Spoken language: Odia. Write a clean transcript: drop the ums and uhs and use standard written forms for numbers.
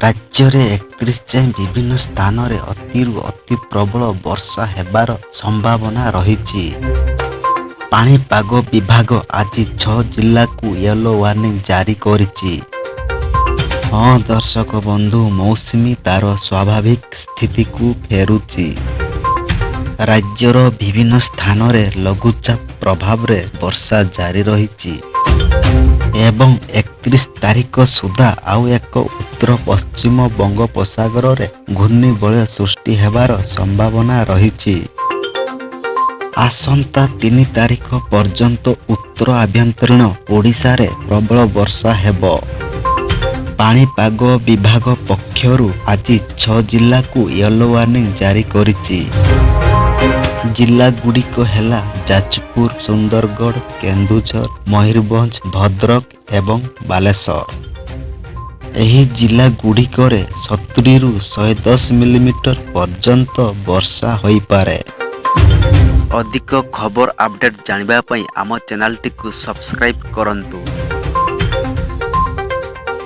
ରାଜ୍ୟରେ 31 ଯାଏଁ ବିଭିନ୍ନ ସ୍ଥାନରେ ଅତିରୁ ଅତି ପ୍ରବଳ ବର୍ଷା ହେବାର ସମ୍ଭାବନା ରହିଛି। ପାଣିପାଗ ବିଭାଗ ଆଜି ଛଅ ଜିଲ୍ଲାକୁ ୟେଲୋ ୱାର୍ଣ୍ଣିଂ ଜାରି କରିଛି। ହଁ ଦର୍ଶକ ବନ୍ଧୁ, ମୌସୁମୀ ତାର ସ୍ୱାଭାବିକ ସ୍ଥିତିକୁ ଫେରୁଛି। ରାଜ୍ୟର ବିଭିନ୍ନ ସ୍ଥାନରେ ଲଘୁଚାପ ପ୍ରଭାବରେ ବର୍ଷା ଜାରି ରହିଛି ଏବଂ 31 ତାରିଖ ସୁଦ୍ଧା ଆଉ ଏକ ଉତ୍ତର ପଶ୍ଚିମ ବଙ୍ଗୋପସାଗରରେ ଘୂର୍ଣ୍ଣିବଳୟ ସୃଷ୍ଟି ହେବାର ସମ୍ଭାବନା ରହିଛି। ଆସନ୍ତା 3 ତାରିଖ ପର୍ଯ୍ୟନ୍ତ ଉତ୍ତର ଆଭ୍ୟନ୍ତରୀଣ ଓଡ଼ିଶାରେ ପ୍ରବଳ ବର୍ଷା ହେବ। ପାଣିପାଗ ବିଭାଗ ପକ୍ଷରୁ ଆଜି ଛଅ ଜିଲ୍ଲାକୁ ୟେଲୋ ୱାର୍ଣ୍ଣିଂ ଜାରି କରିଛି। ଜିଲ୍ଲାଗୁଡ଼ିକ ହେଲା ଯାଜପୁର, ସୁନ୍ଦରଗଡ଼, କେନ୍ଦୁଝର, ମୟୂରଭଞ୍ଜ, ଭଦ୍ରକ ଏବଂ ବାଲେଶ୍ୱର। ଏହି ଜିଲ୍ଲାଗୁଡ଼ିକରେ 70ରୁ 110 ମିଲିମିଟର ପର୍ଯ୍ୟନ୍ତ ବର୍ଷା ହୋଇପାରେ। ଅଧିକ ଖବର ଅପଡେଟ୍ ଜାଣିବା ପାଇଁ ଆମ ଚ୍ୟାନେଲଟିକୁ ସବସ୍କ୍ରାଇବ୍ କରନ୍ତୁ।